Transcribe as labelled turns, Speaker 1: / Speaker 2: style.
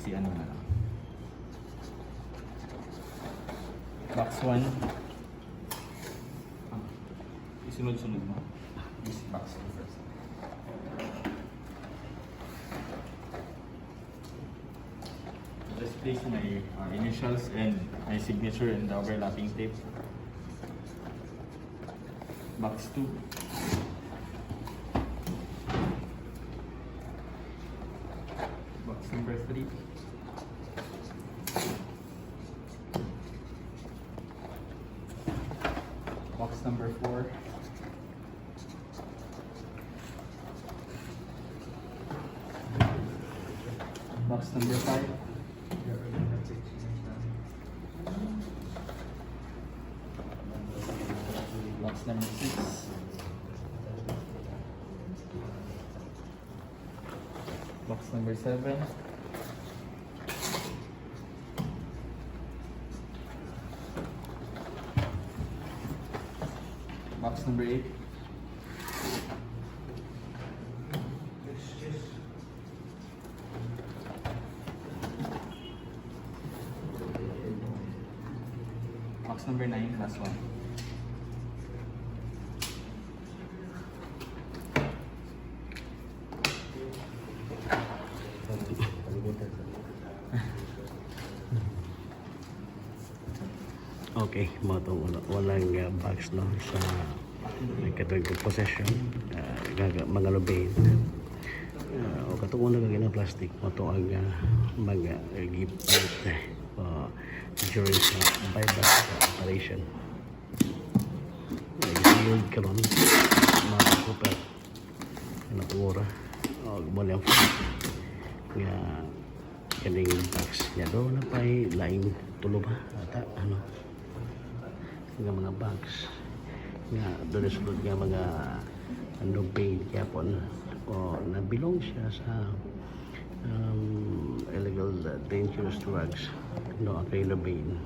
Speaker 1: Si ano na lang. Box 1. Ah, isunod-sunod mo. This box 2 first. Just place my initials and my signature in the overlapping tape. Box 2. Box number 3. Box number 4. Box number 5. Box number 6. Box number 7. Box number 8. Box number 9, last one.
Speaker 2: Okay, mao to wala, walang box, no, sa katong possession gaga mga lubain. O katong una kay na plastic mao to ang mga gipalit during sa bypass operation. Nag-yield karon mga copper natura o mo lang nga kaning box niya do na pay laing tulo ba ata ano nga mga bags nga doon sa sulod nga mga ano paid gyapon o nabilong siya sa illegal dangerous drugs, no, ang kay Lobane.